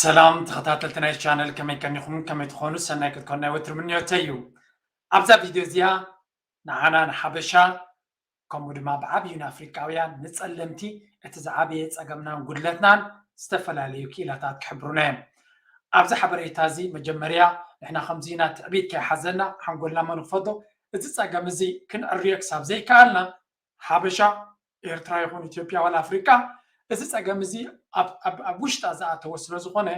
ሰላም ተኸታተልቲ ናይ ቻነል፣ ከመይ ቀኒኹም? ከመይ ትኾኑ? ሰናይ ክትኮኑ ናይ ወትሪ ምንዮተይ እዩ። ኣብዛ ቪድዮ እዚኣ ንዓና ንሓበሻ ከምኡ ድማ ብዓብዩ ንኣፍሪቃውያን ንጸለምቲ እቲ ዝዓበየ ጸገምናን ጉድለትናን ዝተፈላለዩ ክኢላታት ክሕብሩና እዮም። ኣብዚ ሓበሬታ እዚ መጀመርያ ንሕና ከምዚ ኢና ትዕቢት ከይሓዘና ሓንጎልና መንኽፈቶ፣ እዚ ጸገም እዚ ክንዕርዮ ክሳብ ዘይከኣልና ሓበሻ ኤርትራ ይኹን ኢትዮጵያ ዋላ ኣፍሪቃ እዚ ጸገም እዚ ኣብ ውሽጣ ዝኣተወ ስለ ዝኾነ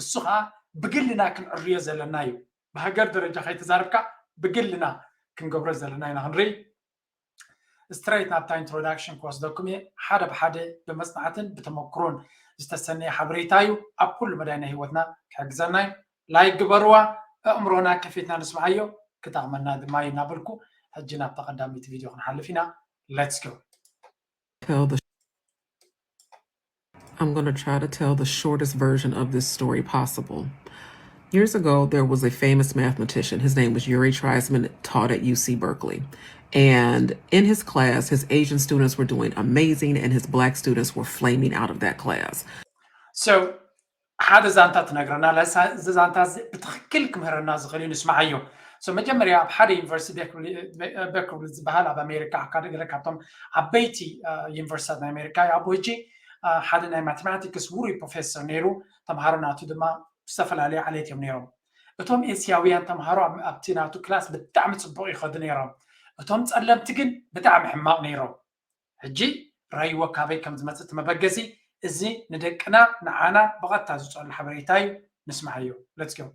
እሱ ከዓ ብግልና ክንዕርዮ ዘለና እዩ። ብሃገር ደረጃ ከይተዛረብካ ብግልና ክንገብሮ ዘለና ኢና ክንርኢ። ስትሬት ናብታ ኢንትሮዳክሽን ክወስደኩም እየ። ሓደ ብሓደ ብመጽናዕትን ብተመክሮን ዝተሰነየ ሓበሬታ እዩ። ኣብ ኩሉ መዳይ ናይ ህይወትና ክሕግዘና እዩ። ላይክ ግበርዋ፣ ኣእምሮና ከፊትና ንስምዓዮ። ክጠቕመና ድማ እዩ እናበልኩ ሕጂ ናብታ ቀዳመይቲ ቪድዮ ክንሓልፍ ኢና። Let's go. Tell the I'm going to try to tell the shortest version of this story possible. Years ago, there was a famous mathematician. His name was Yuri Treisman, taught at U C Berkeley. And in his class, his Asian students were doing amazing and his black students were flaming out of that class. So ሓደ ዛንታ ትነግረና ለሳ እዚ ዛንታ እዚ ብትኽክል ክምህረና ዝኽእል እዩ። ንስማዓዮ። So መጀመርያ ኣብ ሓደ ዩኒቨርሲቲ ቤክርሊ ዝበሃል ኣብ ኣሜሪካ ሓደ ገለ ካብቶም ዓበይቲ ዩኒቨርሲታት ናይ ኣሜሪካ እዩ። ኣብኡ ሕጂ ሓደ ናይ ማቴማቲክስ ውሩይ ፕሮፌሰር ነይሩ። ተምሃሮ ናቱ ድማ ዝተፈላለዩ ዓሌት እዮም ነይሮም። እቶም ኤስያውያን ተምሃሮ ኣብቲ ናቱ ክላስ ብጣዕሚ ፅቡቕ ይኸዱ ነይሮም። እቶም ፀለምቲ ግን ብጣዕሚ ሕማቕ ነይሮም። ሕጂ ራይዎ ካበይ ከም ዝመፅእ እቲ መበገሲ እዚ ንደቅና ንዓና ብቐጥታ ዝፀሉ ሓበሬታ እዩ። ንስማዓዮ። Let's go.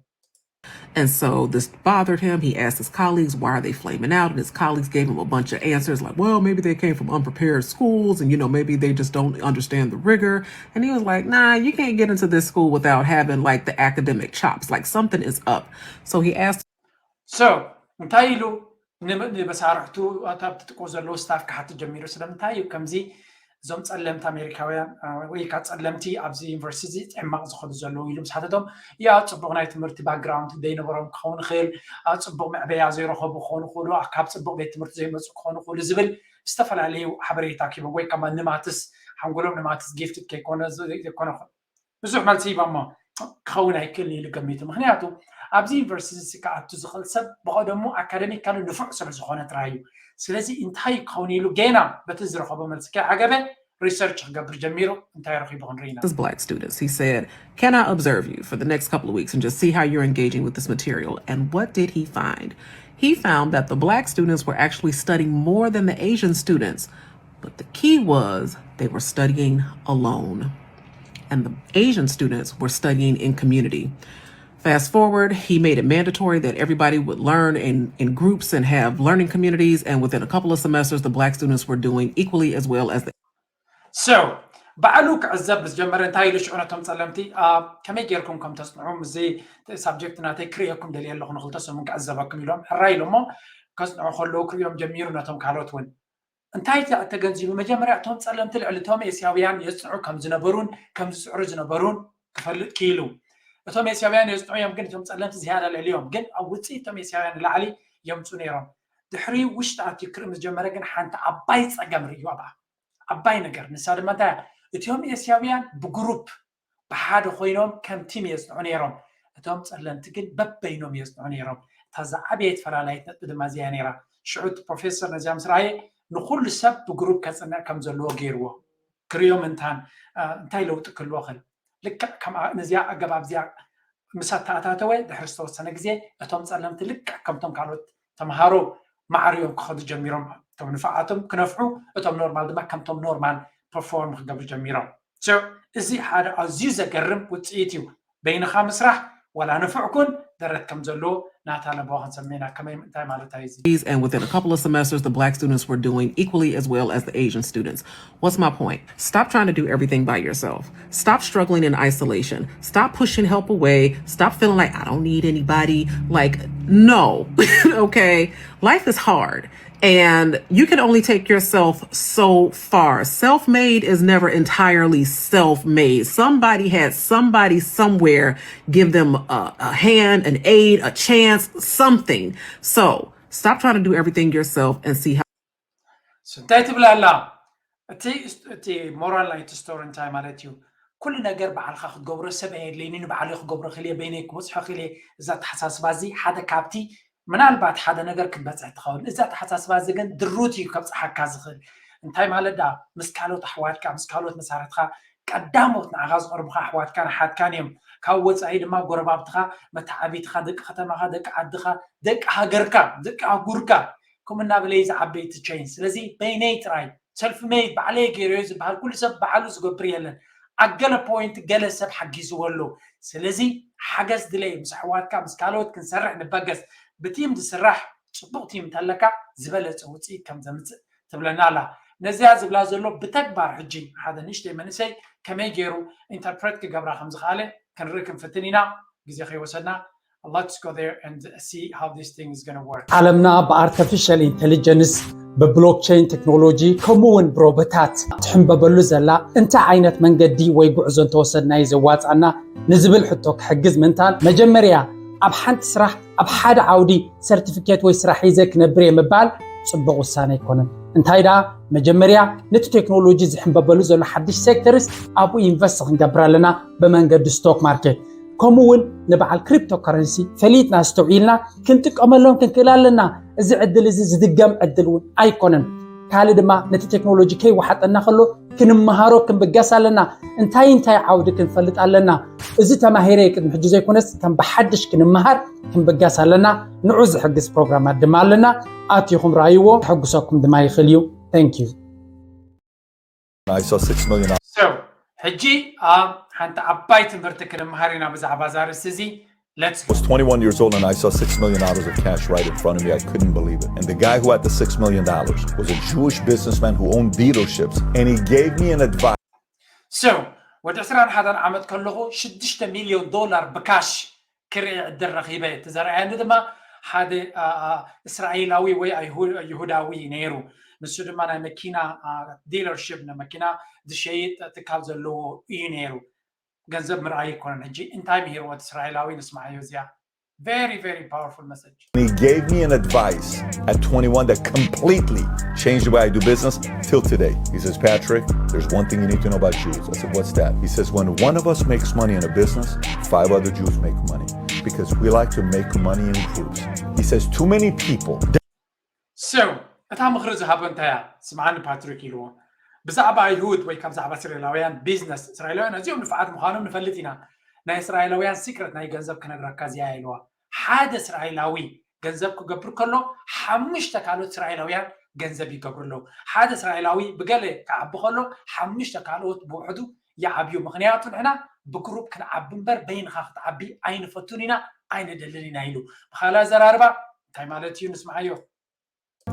And so this bothered him. He asked his colleagues, "Why are they flaming out?" And his colleagues gave him a bunch of answers like, "Well, maybe they came from unprepared schools and, you know, maybe they just don't understand the rigor." And he was like, "Nah, you can't get into this school without having like the academic chops. Like something is up." So he asked. So እንታይ ኢሉ ንመሳርሕቱ ኣብቲ ጥቆ ዘለዉ ስታፍ ክሓትት ጀሚሩ። ስለምንታይ እዩ ከምዚ እዞም ጸለምቲ ኣሜሪካውያን ወይ ከዓ ጸለምቲ ኣብዚ ዩኒቨርሲቲ እዚ ሕማቕ ዝኸዱ ዘለዉ ኢሉ ምስ ሓተቶም፣ ያ ጽቡቕ ናይ ትምህርቲ ባክግራውንድ ዘይነበሮም ክኸውን ይኽእል፣ ኣብ ጽቡቕ መዕበያ ዘይረኸቡ ክኾኑ ይኽእሉ፣ ካብ ጽቡቕ ቤት ትምህርቲ ዘይመፁ ክኾኑ ይኽእሉ ዝብል ዝተፈላለዩ ሓበሬታ ኪቦም ወይ ከማ ንማትስ ሓንጎሎም ንማትስ ጊፍትድ ከይኮነ ዘይኮነ ብዙሕ መልሲ ሂቦሞ ክኸውን ኣይክእልን ኢሉ ገሚቱ። ምክንያቱ ኣብዚ ዩኒቨርሲቲ እዚ ክኣቱ ዝኽእል ሰብ ብቐደሙ ኣካደሚካሊ ንፉዕ ስለ ዝኾነ ጥራይ እዩ። ስለዚ እንታይ ክኸውን ኢሉ ጌና በቲ ዝረኸቦ መልሲ ከይዓገበ ሪሰርች ክገብር ጀሚሩ። እንታይ ረኺቡ ክንርኢ ኢና። As black students, he said, "Can I observe you for the next couple of weeks and just see how you're engaging with this material?" And what did he find? He found that the black students were actually studying more than the Asian students. But the key was they were studying alone. And the Asian students were studying in community. Fast forward, he made it mandatory that everybody would learn in, in groups and have learning communities. And within a couple of semesters, the black students were doing equally as well as the So ባዕሉ ክዕዘብ ዝጀመረ እንታይ ኢሉ ሽዑ ነቶም ጸለምቲ ከመይ ጌርኩም ከም ተጽንዑ ምስዚ ሳብጀክት ናተይ ክርእየኩም ደልየ ኣለኹ ንክልተ ሰሙን ክዕዘበኩም ኢሎም ሕራይ ኢሎሞ ከጽንዑ ከለዉ ክርእዮም ጀሚሩ ነቶም ካልኦት እውን እንታይ ተገንዚቡ መጀመርያ እቶም ጸለምቲ ልዕሊ እቶም ኤስያውያን የጽንዑ ከም ዝነበሩን ከም ዝጽዕሩ ዝነበሩን ክፈልጥ ክኢሉ እቶም ኤስያውያን የጽንዑ እዮም ግን እቶም ጸለምቲ ዝያዳ ልዕሊ እዮም ግን ኣብ ውፅኢት እቶም ኤስያውያን ንላዕሊ የምፁ ነይሮም ድሕሪ ውሽጢ ኣትዩ ክርኢ ምስ ጀመረ ግን ሓንቲ ዓባይ ጸገም ርእዩ ኣብኣ ዓባይ ነገር ንሳ ድማ እንታይ እቲኦም ኤስያውያን ብግሩፕ ብሓደ ኮይኖም ከም ቲም የጽንዑ ነይሮም እቶም ጸለምቲ ግን በበይኖም የጽንዑ ነይሮም እታ ዝዓበየት ፈላላይት ነጥቢ ድማ እዚኣ ነይራ ሽዑ እቲ ፕሮፌሰር ነዚኣ ምስ ረኣየ ንኩሉ ሰብ ብግሩፕ ከጽንዕ ከም ዘለዎ ገይርዎ ክርእዮም እንታን እንታይ ለውጢ ክህልዎ ክእል ልክዕ ከም ነዚኣ ኣገባብ እዚኣ ምስ ኣተኣታተወ ድሕሪ ዝተወሰነ ግዜ እቶም ጸለምቲ ልክዕ ከምቶም ካልኦት ተምሃሮ ማዕርዮም ክኸዱ ጀሚሮም እቶም ንፍዓቶም ክነፍሑ እቶም ኖርማል ድማ ከምቶም ኖርማል ፐርፎርም ክገብሩ ጀሚሮም እዚ ሓደ ኣዝዩ ዘገርም ውፅኢት እዩ በይንኻ ምስራሕ ዋላ ንፉዕ ኩን ደረት ከም ዘለዎ ናታ ለበዋ ክንሰምዕ ኢና ከመይ እንታይ ማለት እዩ እዚ And within a couple of semesters, the black students were doing equally as well as the Asian students. What's my point? Stop trying to do everything by yourself. Stop struggling in isolation. Stop pushing help away. Stop feeling like I don't need anybody. Like, no. Okay? Life is hard. And you can only take yourself so far. Self made is never entirely self made. Somebody had somebody somewhere give them a, a hand, an aid, a chance, something. So stop trying to do everything yourself and see how. እንታይ ትብል ኣላ እቲ እቲ ሞራል ናይቲ ስቶሪ እንታይ ማለት እዩ ኩሉ ነገር ባዕልካ ክትገብሮ ሰብ ኣየድለይኒ፣ ንባዕለይ ክገብሮ ክልየ፣ በይነይ ክበፅሖ ክልየ። እዚ ኣተሓሳስባ እዚ ሓደ ካብቲ ምናልባት ሓደ ነገር ክንበፅሕ ትኸውን። እዚ ኣተሓሳስባ እዚ ግን ድሩት እዩ ከብፅሓካ ዝኽእል። እንታይ ማለት ዳ? ምስ ካልኦት ኣሕዋትካ፣ ምስ ካልኦት መሳርሕትካ፣ ቀዳሞት ንዓኻ ዝቐርቡኻ ኣሕዋትካን ኣሓትካን እዮም። ካብ ወፃኢ ድማ ጎረባብትኻ፣ መተዓቢትኻ፣ ደቂ ከተማኻ፣ ደቂ ዓድኻ፣ ደቂ ሃገርካ፣ ደቂ ኣህጉርካ፣ ከምኡ እናበለ እዩ ዝዓበይ እቲ ቸይንጅ። ስለዚ በይነይ ጥራይ፣ ሰልፍ ሜድ፣ ባዕለይ ገይረዮ ዝበሃል ኩሉ ሰብ ባዕሉ ዝገብር የለን። ኣብ ገለ ፖይንት ገለ ሰብ ሓጊዝዎ ኣሎ። ስለዚ ሓገዝ ድለይ፣ ምስ ኣሕዋትካ፣ ምስ ካልኦት ክንሰርሕ ንበገስ። ብቲም ዝስራሕ ፅቡቕ ቲም እንተለካ ዝበለፀ ውፅኢት ከም ዘምፅእ ትብለና ኣላ። ነዚኣ ዝብላ ዘሎ ብተግባር ሕጂ ሓደ ንእሽተይ መንእሰይ ከመይ ገይሩ ኢንተርፕሬት ክገብራ ከም ዝኽኣለ ክንርኢ ክንፍትን ኢና። ግዜ ከይወሰድና let's go there and see how this thing is going to work. ዓለምና ብኣርቲፊሻል ኢንቴሊጀንስ፣ ብብሎክቸይን ቴክኖሎጂ፣ ከምኡ እውን ብሮቦታት ትሕንበበሉ ዘላ እንታይ ዓይነት መንገዲ ወይ ጉዕዞ እንተወሰድና እዩ ዘዋፅኣና ንዝብል ሕቶ ክሕግዝ ምእንታን፣ መጀመርያ ኣብ ሓንቲ ስራሕ ኣብ ሓደ ዓውዲ ሰርቲፊኬት ወይ ስራሕ ሒዘ ክነብር እየ ምባል ፅቡቕ ውሳነ ኣይኮነን። እንታይ ደኣ፣ መጀመርያ ነቲ ቴክኖሎጂ ዝሕንበበሉ ዘሎ ሓድሽ ሴክተርስ ኣብኡ ኢንቨስት ክንገብር ኣለና ብመንገዲ ስቶክ ማርኬት። ከምኡ እውን ንበዓል ክሪፕቶ ከረንሲ ፈሊጥና ኣስተውዒልና ክንጥቀመሎም ክንክእል ኣለና። እዚ ዕድል እዚ ዝድገም ዕድል እውን ኣይኮነን። ካልእ ድማ ነቲ ቴክኖሎጂ ከይወሓጠና ከሎ ክንመሃሮ ክንብገስ ኣለና። እንታይ እንታይ ዓውዲ ክንፈልጥ ኣለና? እዚ ተማሂረ ቅድሚ ሕጂ ዘይኮነስ ከም ብሓድሽ ክንመሃር ክንብገስ ኣለና። ንዑ ዝሕግዝ ፕሮግራማት ድማ ኣለና። ኣቲኹም ረኣይዎ፣ ክሕግሰኩም ድማ ይኽእል እዩ። Thank you። I saw six million dollars. So ሕጂ ኣብ ሓንቲ ዓባይ ትምህርቲ ክንመሃር ኢና ብዛዕባ እዛ ርእሲ እዚ። Let's go. Was twenty-one years old and I saw six million dollars of cash right in front of me. I couldn't believe it. And the guy who had the six million dollars was a Jewish businessman who owned dealerships. And he gave me an advice. So ወዲ ዕስራን ሓደን ዓመት ከለኹ ሽዱሽተ ሚልዮን ዶላር ብካሽ ክርኢ ዕድል ረኺበ። እቲ ዘርኣየኒ ድማ ሓደ አ፣ አ፣ እስራኤላዊ ወይ ኣይሁ- ይሁዳዊ ነይሩ። ንሱ ድማ ናይ መኪና ዲለርሽፕ፣ ናይ መኪና ዝሸይጥ ትካል ዘለዎ እዩ ነይሩ። ገንዘብ ምርኣይ ኣይኮነን። ሕጂ እንታይ ምሂርዎ እቲ እስራኤላዊ ንስማዓዮ። እዚኣ very very powerful message. He gave me an advice at twenty-one that completely changed the way I do business till today. He says, Patrick, there's one thing you need to know about Jews. I said, what's that? He says, when one of us makes money in a business, five other Jews make money because we like to make money in groups. He says, too many people. So እታ ምኽሪ ዝሃቦ እንታይ እያ? ስምዓኒ ፓትሪክ ኢልዎ። ብዛዕባ ኣይሁድ ወይ ካብ ዛዕባ እስራኤላውያን ቢዝነስ፣ እስራኤላውያን ኣዝዮም ንፍዓት ምዃኖም ንፈልጥ ኢና። ናይ እስራኤላውያን ሲክረት ናይ ገንዘብ ክነግረካ እዚኣ ኢልዋ። ሓደ እስራኤላዊ ገንዘብ ክገብር ከሎ ሓሙሽተ ካልኦት እስራኤላውያን ገንዘብ ይገብሩ ኣለዉ። ሓደ እስራኤላዊ ብገለ ክዓቢ ከሎ ሓሙሽተ ካልኦት ብውሕዱ ይዓብዩ። ምኽንያቱ ንሕና ብግሩፕ ክንዓቢ እምበር በይንኻ ክትዓቢ ኣይንፈቱን ኢና ኣይንደልን ኢና ኢሉ። ብኻልእ ኣዘራርባ እንታይ ማለት እዩ ንስምዓዮ።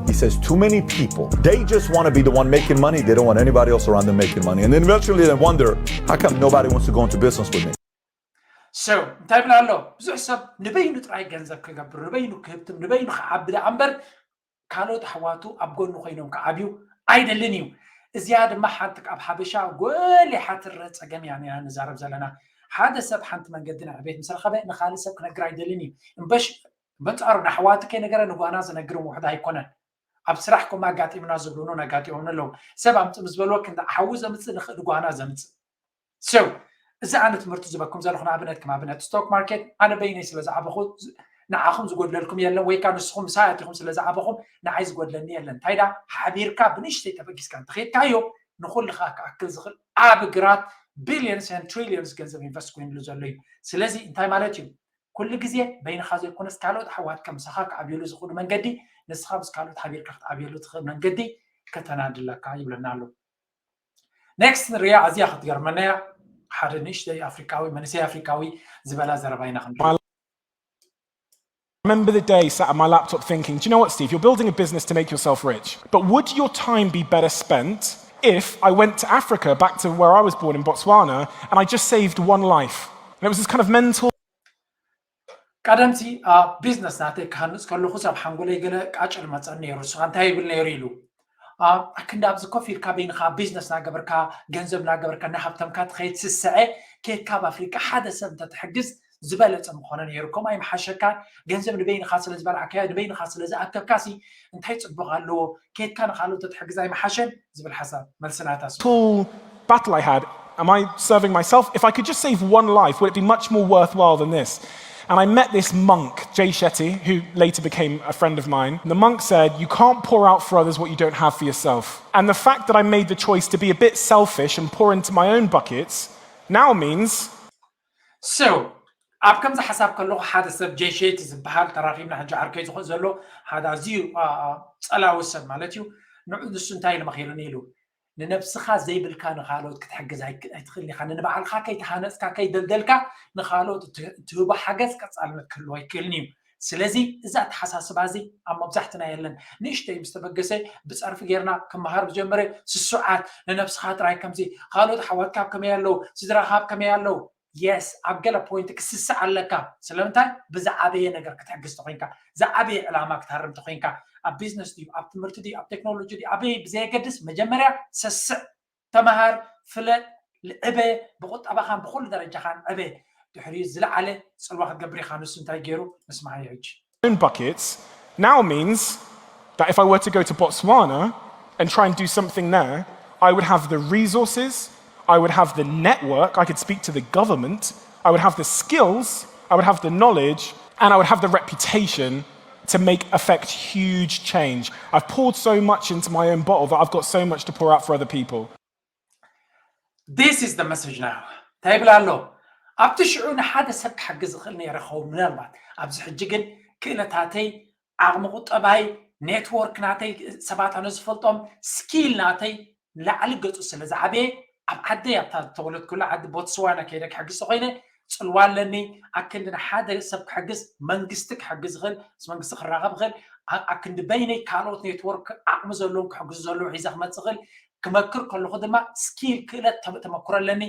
He says too many people, they just want to be the one making money. They don't want anybody else around them making money. And then eventually they wonder, how come nobody wants to go into business with me? So እንታይ ይብል ኣሎ? ብዙሕ ሰብ ንበይኑ ጥራይ ገንዘብ ክገብር፣ ንበይኑ ክህብትም፣ ንበይኑ ክዓቢ ደኣ እምበር ካልኦት ኣሕዋቱ ኣብ ጎኑ ኮይኖም ክዓብዩ ኣይደልን እዩ። እዚኣ ድማ ሓንቲ ካብ ሓበሻ ጎሊሓ ትረአ ጸገም እያ ነና ንዛረብ ዘለና። ሓደ ሰብ ሓንቲ መንገዲ ንዕቤት ምስ ረኸበ ንኻልእ ሰብ ክነግር ኣይደልን እዩ። እምበሽ በንጻሩ ንኣሕዋቱ ከይነገረ ንጓና ዝነግር ውሑድ ኣይኮነን። ኣብ ስራሕ ከምኡ ኣጋጢምና ዝብሉን ኣጋጢሞምን ኣለዉ። ሰብ ኣምጽእ ምስ በልዎ ክንዲ ሓዊ ዘምጽእ ንኽእል ጓና ዘምጽእ። So እዚ ኣነ ትምህርቲ ዝበኩም ዘለኹ ንኣብነት ከም ኣብነት ስቶክ ማርኬት ኣነ በይነይ ስለ ዝዓበኹ ንዓኹም ዝጎድለልኩም የለን ወይ ከዓ ንስኹም ምሳይ ኣቲኹም ስለ ዝዓበኹም ንዓይ ዝጎድለኒ የለን። እንታይ ዳ ሓቢርካ ብንእሽተይ ተበጊስካ እንተኸይድካዮ ንኹልኻ ክኣክል ዝኽእል ኣብ ግራት ቢልዮንስ ን ትሪልዮንስ ገንዘብ ኢንቨስት ኮይኑሉ ዘሎ እዩ። ስለዚ እንታይ ማለት እዩ? ኩሉ ግዜ በይንኻ ዘይኮነስ ካልኦት ኣሕዋትካ ምሳኻ ክዓብየሉ ዝኽእሉ መንገዲ ንስኻ ምስ ካልኦት ሓቢርካ ክትዓብየሉ ትኽእል መንገዲ ከተናድለካ ይብለና ኣሎ። ኔክስት ንሪኣ ኣዝያ ክትገርመና እያ። ሓደ ንእሽተይ ኣፍሪቃዊ መንእሰይ ኣፍሪቃዊ ዝበላ ዘረባ ኢና ክንርኢ። I remember the day sat at my laptop thinking, do you know what, Steve? You're building a business to make yourself rich. But would your time be better spent if I went to Africa, back to where I was born in Botswana, and I just saved one life? And it was this kind of mental ቀደምሲ ኣብ ቢዝነስ ናተይ ክሃንፅ ከለኹ ሰብ ሓንጎለይ ገለ ቃጭል መፀኒ ነይሩ። ንስኻ እንታይ ይብል ነይሩ ኢሉ ኣብ ክንዲ ኣብዚ ኮፍ ኢልካ በይንኻ ቢዝነስ ናገበርካ ገንዘብ ናገበርካ ናሃብተምካ ትኸይድ ስስዐ ኬድካ ኣብ ኣፍሪቃ ሓደ ሰብ እንተትሕግዝ ዝበለፀ ምኾነ ነይሩ። ከምኡ ኣይምሓሸካን? ገንዘብ ንበይንኻ ስለ ዝበላዕካዮ ንበይንኻ ስለ ዝኣከብካሲ እንታይ ፅቡቕ ኣለዎ? ኬድካ ንኻልኦት ተትሕግዝ ኣይምሓሸን? ዝብል ሓሳብ መልሲ ናታ እሱ። Battle I had Am I serving myself? If I could just save one life, would it be much more worthwhile than this? And I met this monk, Jay Shetty, who later became a friend of mine. The monk said, "You can't pour out for others what you don't have for yourself." And the fact that I made the choice to be a bit selfish and pour into my own buckets now means So ኣብ ከምዚ ሓሳብ ከለኹ ሓደ ሰብ ጄሼቲ ዝበሃል ተራኺብና ሕጂ ዓርከይ ዝኾን ዘሎ ሓደ ኣዝዩ ጸላዊ ሰብ ማለት እዩ። ንሱ እንታይ ኢሉ መኺሩኒ ኢሉ ንነብስኻ ዘይብልካ ንኻልኦት ክትሕግዝ ኣይትኽእል ኢኻ። ንንባዕልካ ከይተሃነፅካ ከይደልደልካ ንኻልኦት እትህቦ ሓገዝ ቀፃልነት ክህልዎ ኣይክእልን እዩ። ስለዚ እዚ ኣተሓሳስባ እዚ ኣብ መብዛሕትና የለን። ንእሽተይ ምስ ተበገሰ ብፀርፊ ጌርና ክመሃር ዝጀመረ ስሱዓት ንነብስኻ ጥራይ ከምዚ ካልኦት ሓዋትካ ኣብ ከመይ ኣለዉ ስድራኻ ኣብ ከመይ ኣለዉ የስ ኣብ ገለ ፖይንት ክስስዕ ኣለካ። ስለምንታይ ብዝዓበየ ነገር ክትሕግዝ ተኮይንካ ዝዓበየ ዕላማ ክትሃርም ተኮይንካ ኣብ ቢዝነስ ድዩ ኣብ ትምህርቲ ድዩ ኣብ ቴክኖሎጂ ድዩ ኣበይ ብዘየገድስ መጀመርያ ሰስዕ ተመሃር ፍለጥ ልዕበ ብቁጠባኻን ብኩሉ ደረጃኻን ዕበ ድሕሪኡ ዝለዓለ ፅልዋ ክትገብር ኢኻ ንሱ እንታይ ገይሩ ንስማዓዮ ሕጂ own buckets now means that if I were to go to Botswana and try and do something there, I would have the resources, I would have the network, I could speak to the government, I would have the skills, I would have the knowledge, and I would have the reputation to make affect huge change. I've poured so much into my own bottle that I've got so much to pour out for other people. This is the message now እንታይ ይብል ኣሎ ኣብቲ ሽዑ ንሓደ ሰብ ክሕግዝ ዝኽእል ነይረ ኸውን ምናልባት ኣብዚ ሕጂ ግን ክእለታተይ ዓቕሚ ቁጠባይ ኔትወርክ ናተይ ሰባት ኣነ ዝፈልጦም ስኪል ናተይ ንላዕሊ ገፁ ስለ ዝዓበየ ኣብ ዓደይ ኣብታ ዝተወለድኩላ ዓዲ ቦትስዋና ከይደ ክሕግዝ ተኮይነ ፅልዋ ኣለኒ ኣክንዲ ንሓደ ሰብ ክሕግዝ መንግስቲ ክሕግዝ ይኽእል ምስ መንግስቲ ክራኸብ ይኽእል ኣክንዲ በይነይ ካልኦት ኔትወርክ ዓቕሚ ዘለዎም ክሕግዙ ዘለዉ ሒዘ ክመፅእ ይኽእል ክመክር ከለኹ ድማ ስኪል ክእለት ተመክሮ ኣለኒ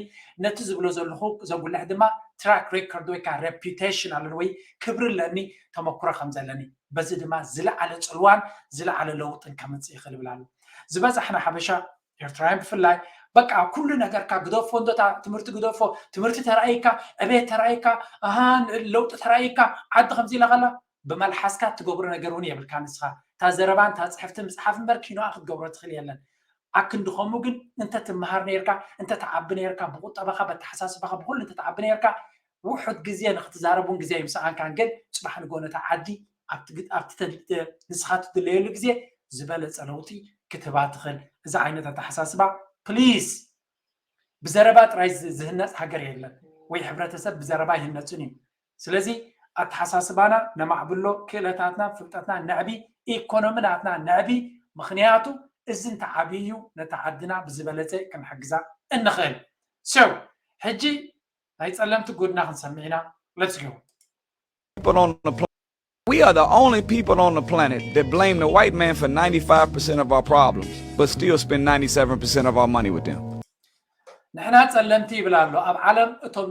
ነቲ ዝብሎ ዘለኹ ዘጉልሕ ድማ ትራክ ሬከርድ ወይ ከዓ ሬፒቴሽን ኣለኒ ወይ ክብሪ ኣለኒ ተመክሮ ከም ዘለኒ በዚ ድማ ዝለዓለ ፅልዋን ዝለዓለ ለውጥን ከምፅእ ይኽእል ይብል ኣሎ ዝበዛሕና ሓበሻ ኤርትራውያን ብፍላይ በቃ ኩሉ ነገርካ ግደፎ እንዶ ትምህርቲ ግደፎ ትምህርቲ ተራእይካ ዕቤት ተራእይካ ኣሃ ለውጢ ተራእይካ ዓዲ ከምዚ ኢላ ከላ ብመልሓስካ ትገብሮ ነገር እውን የብልካ ንስኻ እታ ዘረባን እታ ፅሕፍቲ ምፅሓፍ እምበር ኪኖኣ ክትገብሮ ትኽእል የለን ኣክንዲ ከምኡ ግን እንተ ትመሃር ነርካ እንተ ትዓቢ ነርካ ብቁጠባኻ በተሓሳስባኻ ብኩሉ እንተ ትዓቢ ነርካ ውሑድ ግዜ ንክትዛረብ እውን ግዜ ኣይምሰኣንካን ግን ፅባሕ ንጎ ነታ ዓዲ ኣብቲ ንስኻ ትድለየሉ ግዜ ዝበለፀ ለውጢ ክትህባ ትኽእል እዚ ዓይነት ኣተሓሳስባ ፕሊስ ብዘረባ ጥራይ ዝህነፅ ሃገር የለን ወይ ሕብረተሰብ ብዘረባ ይህነፅን እዩ ስለዚ ኣተሓሳስባና ነማዕብሎ ክእለታትና ፍልጠትና ነዕቢ ኢኮኖሚ ናትና ነዕቢ ምክንያቱ እዚ እንተዓብዩ ነታ ዓድና ብዝበለፀ ክንሕግዛ እንኽእል so ሕጂ ናይ ፀለምቲ ጉድና ክንሰምዕ ኢና let's go people on the planet. We are the only people on the planet that blame the white man for ninety-five percent of our problems, but still spend ninety-seven percent of our money with them. ንሕና ጸለምቲ ይብል ኣሎ ኣብ ዓለም እቶም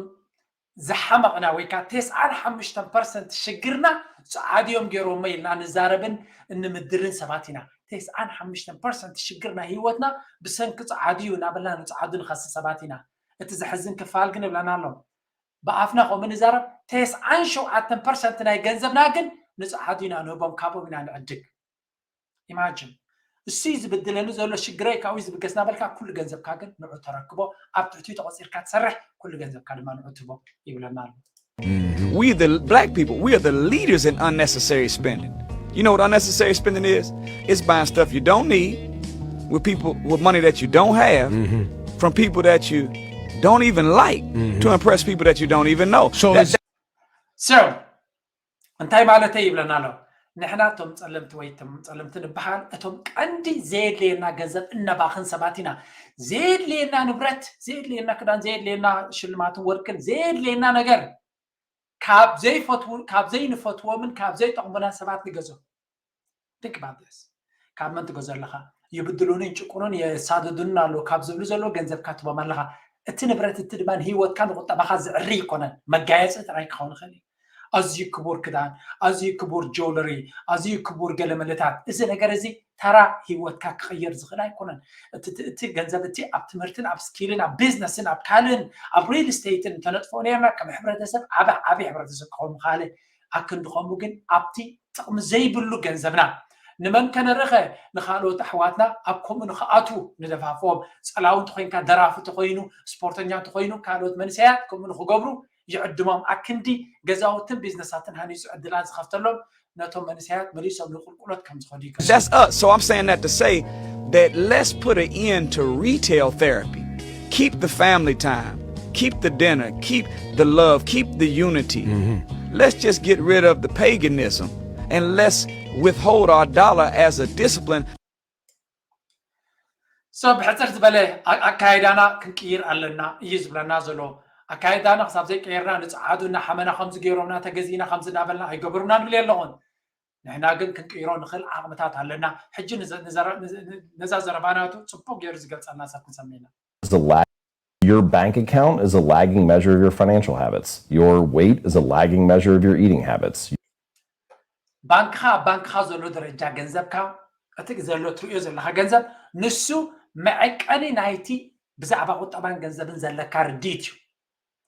ዝሓመቕና ወይ ከዓ ተስዓን ሓሙሽተን ፐርሰንት ሽግርና ጸዓዱ እዮም ገይሮሞ ኢልና ንዛረብን እንምድርን ሰባት ኢና። ተስዓን ሓሙሽተን ፐርሰንት ሽግርና ህይወትና ብሰንኪ ጸዓዱ እዩ እናበልና ንጸዓዱ ንኸሲ ሰባት ኢና። እቲ ዘሕዝን ክፋል ግን እብለና ኣሎ። ብኣፍና ከምኡ ንዛረብ፣ ተስዓን ሸውዓተን ፐርሰንት ናይ ገንዘብና ግን ንጸዓዱ ኢና ንህቦም፣ ካብኦም ኢና ንዕድግ። ኢማጅን እሱ እዩ ዝብድለኒ ዘሎ ሽግረይ ካብኡ እዩ ዝብገስ እናበልካ ኩሉ ገንዘብካ ግን ንዑ ተረክቦ ኣብ ትሕቲኡ ተቆፂርካ ትሰርሕ ኩሉ ገንዘብካ ድማ ንዑ ትህቦ ይብለና ኣሎ We the black people, we are the leaders in unnecessary spending. You know what unnecessary spending is? It's buying stuff you don't need with people with money that you don't have from people that you don't even like to impress people that you don't even know. So That- is- so እንታይ ማለተይ ይብለና ኣሎ ንሕና እቶም ፀለምቲ ወይ እቶም ፀለምቲ ንበሃል እቶም ቀንዲ ዘየድልየና ገንዘብ እነባኽን ሰባት ኢና ዘየድልየና ንብረት ዘየድልየና ክዳን ዘየድልየና ሽልማትን ወርቅን ዘየድልየና ነገር ካብ ዘይፈትዉ ካብ ዘይንፈትዎምን ካብ ዘይጠቕሙና ሰባት ንገዞ think about this ካብ መን ትገዞ ኣለኻ ይብድሉንን ጭቁኑን የሳድዱንን ኣለዉ ካብ ዝብሉ ዘለዉ ገንዘብካ ትቦም ኣለኻ እቲ ንብረት እቲ ድማ ንህይወትካ ንቁጠባኻ ዝዕሪ ይኮነን መጋየፂ ጥራይ ክኸውን ይኽእል እዩ ኣዝዩ ክቡር ክዳን ኣዝዩ ክቡር ጆለሪ ኣዝዩ ክቡር ገለመለታት እዚ ነገር እዚ ተራ ህይወትካ ክቕይር ዝኽእል ኣይኮነን እቲ ገንዘብ እቲ ኣብ ትምህርትን ኣብ ስኪልን ኣብ ቢዝነስን ኣብ ካልእን ኣብ ሪል ስቴትን ተነጥፎ ነርና ከም ሕብረተሰብ ዓበ ዓብይ ሕብረተሰብ ክኸውን ምኻለ ኣክንዲ ከምኡ ግን ኣብቲ ጥቕሚ ዘይብሉ ገንዘብና ንመን ከነርኢኸ? ንኻልኦት ኣሕዋትና ኣብ ከምኡ ንኽኣትዉ ንደፋፍኦም። ጸላዊ እንተኾይንካ፣ ደራፊ እንተኾይኑ፣ ስፖርተኛ እንተኾይኑ፣ ካልኦት መንእሰያት ከምኡ ንኽገብሩ ይዕድሞም። ኣክንዲ ገዛውትን ቢዝነሳትን ሃኒጹ ዕድላት ዝኸፍተሎም ነቶም መንእሰያት መሊሶም ንቁልቁሎት ከም ዝኸዱ ይገብር። That's us. So I'm saying that to say that let's put an end to retail therapy. Keep the family time, keep the dinner, keep the love, keep the unity. Let's just get rid of the paganism and let's withhold our dollar as a discipline. So ብሕፅር ዝበለ ኣካይዳና ክንቅይር ኣለና እዩ ዝብለና ዘሎ። ኣካይዳና ክሳብ ዘይቀየርና ንፀዓዱ እናሓመና ከምዚ ገይሮምና ተገዚእና ከምዚ እናበልና ኣይገብሩና ንብል ኣለኹን። ንሕና ግን ክንቅይሮ ንኽእል ዓቕምታት ኣለና። ሕጂ ነዛ ዘረባናቱ ፅቡቅ ገይሩ ዝገልፀልና ሰብ ክንሰምዕ ኢና። Your bank account is a lagging measure of your financial habits. Your weight is a lagging measure of your eating habits. ባንክኻ ኣብ ባንክኻ ዘሎ ደረጃ ገንዘብካ እቲ ዘሎ ትሪኦ ዘለካ ገንዘብ ንሱ መዐቀኒ ናይቲ ብዛዕባ ቁጠባን ገንዘብን ዘለካ ርድኢት እዩ።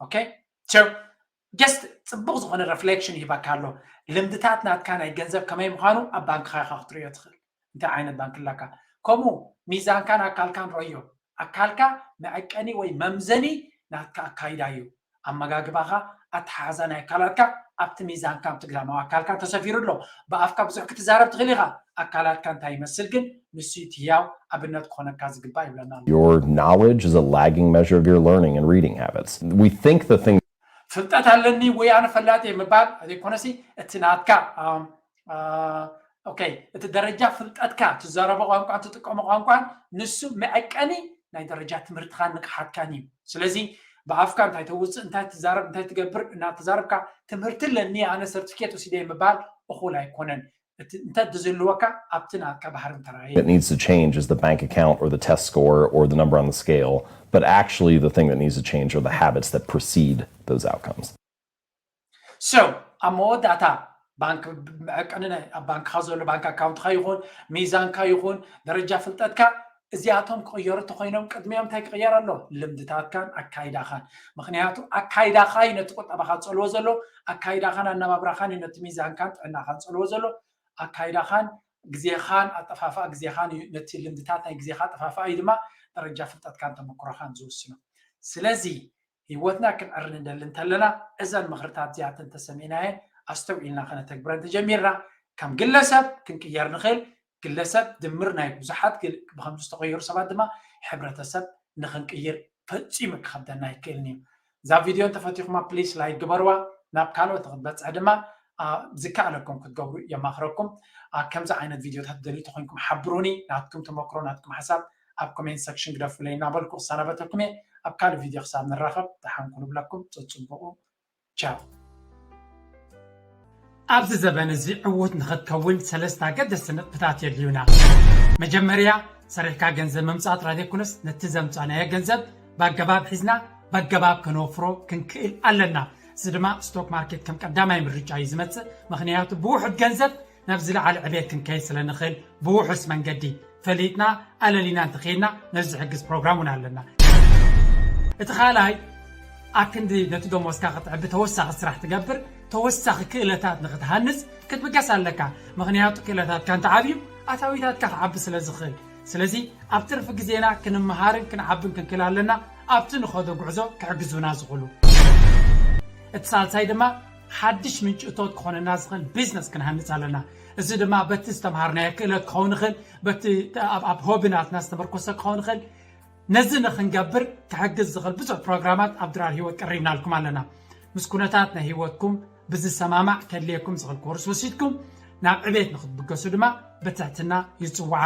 Okay? So just ፅቡቅ ዝኾነ reflection ይህበካ ኣሎ። ልምድታት ናትካ ናይ ገንዘብ ከመይ ምዃኑ ኣብ ባንክኻ ኢኻ ክትሪኦ ትኽእል። እንታይ ዓይነት ባንክ ኣለካ? ከምኡ ሚዛንካን ኣካልካን ረዮ። ኣካልካ መዐቀኒ ወይ መምዘኒ ናትካ ኣካይዳ እዩ። ኣመጋግባኻ፣ ኣተሓሕዛ ናይ ኣካላትካ ኣብቲ ሚዛንካ ኣብቲ ግዳማዊ ኣካልካ ተሰፊሩ ኣሎ። ብኣፍካ ብዙሕ ክትዛረብ ትኽእል ኢኻ። ኣካላትካ እንታይ ይመስል ግን ንሱ እቲ ህያው ኣብነት ክኾነካ ዝግባእ ይብለና ኣሎ። Your knowledge is a lagging measure of your learning and reading habits. We think the thing ፍልጠት ኣለኒ ወይ ኣነ ፈላጥ እየ ምባል ዘይኮነሲ እቲ ናትካ okay፣ እቲ ደረጃ ፍልጠትካ ትዛረቦ ቋንቋን ትጥቀሞ ቋንቋን ንሱ መዐቀኒ ናይ ደረጃ ትምህርትኻን ንቕሓትካን እዩ። ስለዚ ብኣፍካ እንታይ ተውፅእ፣ እንታይ ትዛረብ፣ እንታይ ትገብር እናተዛረብካ ትምህርቲ ኣለኒ ኣነ ሰርቲፊኬት ወሲደ ምባል እኹል ኣይኮነን። እንተ ዝህልወካ ኣብቲ ናትካ ባህርን ተራእየ። That needs to change is the bank account or the test score or the number on the scale, but actually the thing that needs to change are the habits that precede those outcomes. So ኣብ መወዳእታ ባንክ መዐቀኒ ናይ ኣብ ባንክኻ ዘሎ ባንክ ኣካውንትካ ይኹን ሚዛንካ ይኹን ደረጃ ፍልጠትካ እዚኣቶም ክቕየሩ እንተኮይኖም ቅድሚኦም እንታይ ክቕየር ኣሎ? ልምድታትካን ኣካይዳኻን። ምክንያቱ ኣካይዳኻ እዩ ነቲ ቁጠባኻ ዝፀልዎ ዘሎ፣ ኣካይዳኻን ኣነባብራኻን እዩ ነቲ ሚዛንካን ጥዕናኻን ዝፀልዎ ዘሎ። ኣካይዳኻን ግዜኻን ኣጠፋፍኣ ግዜኻን እዩ ነቲ ልምድታት ናይ ግዜኻ ኣጠፋፍኣ እዩ ድማ ደረጃ ፍልጠትካን ተመክሮኻን ዝውስኖ። ስለዚ ህይወትና ክንዕሪ ንደሊ እንተለና እዘን ምኽርታት እዚኣተን ተሰሚዕናየን ኣስተውዒልና ከነተግብረን ተጀሚርና ከም ግለሰብ ክንቅየር ንኽእል። ግለሰብ ድምር ናይ ብዙሓት ብከምዚ ዝተቐየሩ ሰባት ድማ ሕብረተሰብ ንኽንቅይር ፈፂሙ ክኸብደና ኣይክእልን እዩ። እዛ ቪድዮ እንተፈቲኹማ ፕሊስ ላይክ ግበርዋ። ናብ ካልኦት ንክትበፅሕ ድማ ዝከኣለኩም ክትገብሩ የማኽረኩም። ከምዚ ዓይነት ቪድዮታት ደልዩ ተኮይንኩም ሓብሩኒ። ናትኩም ተመክሮ ናትኩም ሓሳብ ኣብ ኮሜንት ሰክሽን ግደፉለይ እናበልኩ ክሰናበተኩም እየ። ኣብ ካልእ ቪድዮ ክሳብ ንራኸብ ደሓን ኩኑ ብለኩም። ፅፅቡቁ ቻው። ኣብዚ ዘበን እዚ ዕዉት ንኽትከውን ሰለስተ ኣገደስቲ ነጥብታት የድልዩና። መጀመርያ ሰሪሕካ ገንዘብ ምምፃእ ጥራይ ዘይኮነስ ነቲ ዘምፃእናዮ ገንዘብ ብኣገባብ ሒዝና ብኣገባብ ከነወፍሮ ክንክእል ኣለና። እዚ ድማ ስቶክ ማርኬት ከም ቀዳማይ ምርጫ እዩ ዝመፅእ። ምኽንያቱ ብውሑድ ገንዘብ ናብ ዝለዓለ ዕቤት ክንከይድ ስለ ንኽእል ብውሑስ መንገዲ ፈሊጥና ኣለሊና እንተኸይድና ነዚ ዝሕግዝ ፕሮግራም እውን ኣለና። እቲ ካልኣይ ኣክንዲ ነቲ ደሞዝካ ክትዕቢ ተወሳኺ ስራሕ ትገብር ተወሳኺ ክእለታት ንክትሃንፅ ክትብገስ ኣለካ። ምኽንያቱ ክእለታትካ እንተዓብዩ ኣታዊታትካ ክዓቢ ስለ ዝኽእል። ስለዚ ኣብ ትርፊ ግዜና ክንመሃርን ክንዓብን ክንክእል ኣለና ኣብቲ ንኸዶ ጉዕዞ ክሕግዙና ዝኽእሉ። እቲ ሳልሳይ ድማ ሓድሽ ምንጪ እቶት ክኾነና ዝኽእል ቢዝነስ ክንሃንፅ ኣለና። እዚ ድማ በቲ ዝተምሃርናዮ ክእለት ክኸውን ይኽእል፣ በቲ ኣብ ሆቢ ናትና ዝተመርኮሰ ክኸውን ይኽእል። ነዚ ንክንገብር ክሕግዝ ዝኽእል ብዙሕ ፕሮግራማት ኣብ ድራር ህይወት ቀሪብናልኩም ኣለና። ምስ ኩነታት ናይ ህይወትኩም ብዝሰማማዕ ከድልየኩም ዝኽእል ኮርስ ወሲድኩም ናብ ዕቤት ንክትብገሱ ድማ ብትሕትና ይፅዋዓ።